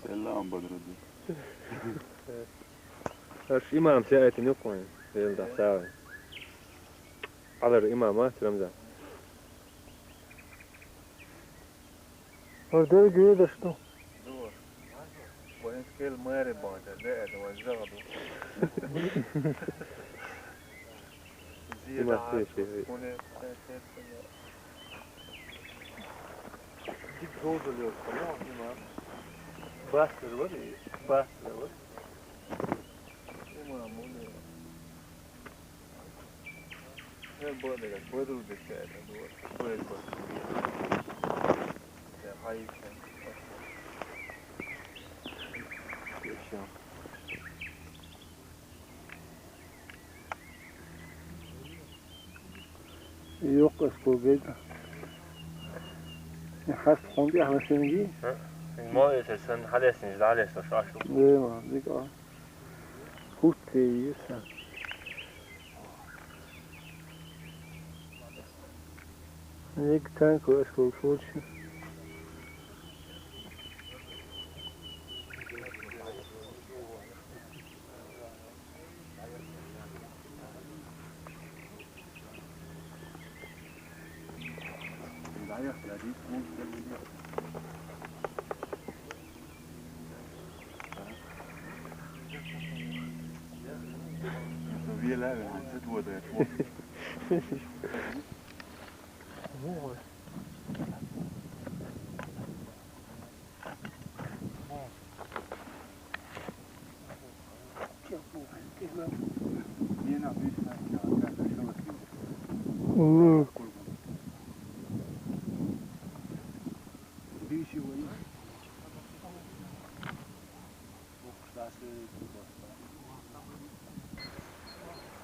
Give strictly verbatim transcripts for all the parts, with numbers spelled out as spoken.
Селлам, Бадруддин. Аш имам саайтин юкъуин, ел да сави. Алар имама, Рамзан. Ордер гюйдаш ду. Вайн скел мэри банда, де это вай загду. Зида. Дик золдулёс, понял, имам. Бастер вот, и бастер вот. Имам, он. Her böyle, böyle bir şey, böyle bir şey. Ya, hayır, sen. Yaşa. Yok, es koydu. Hast du Hund, ja, was sind die? Mal ist es ein Hades nicht, alles so schwarz. Nee, Mann, sieht aus. Gut, die ist ja. Ник танку эскул случай.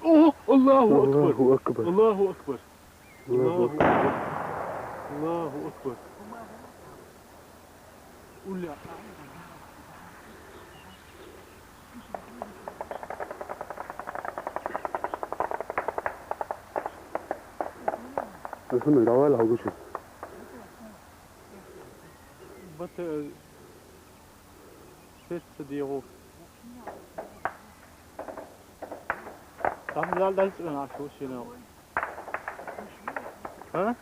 О, Аллаху акбар. Аллаху акбар. Аллаху акбар. Аллаху акбар. Аллаху акбар. Уля. Алхамдулилла, давай лагучу. Бат, э, сердце дьявол. Там дальше наш уши. А?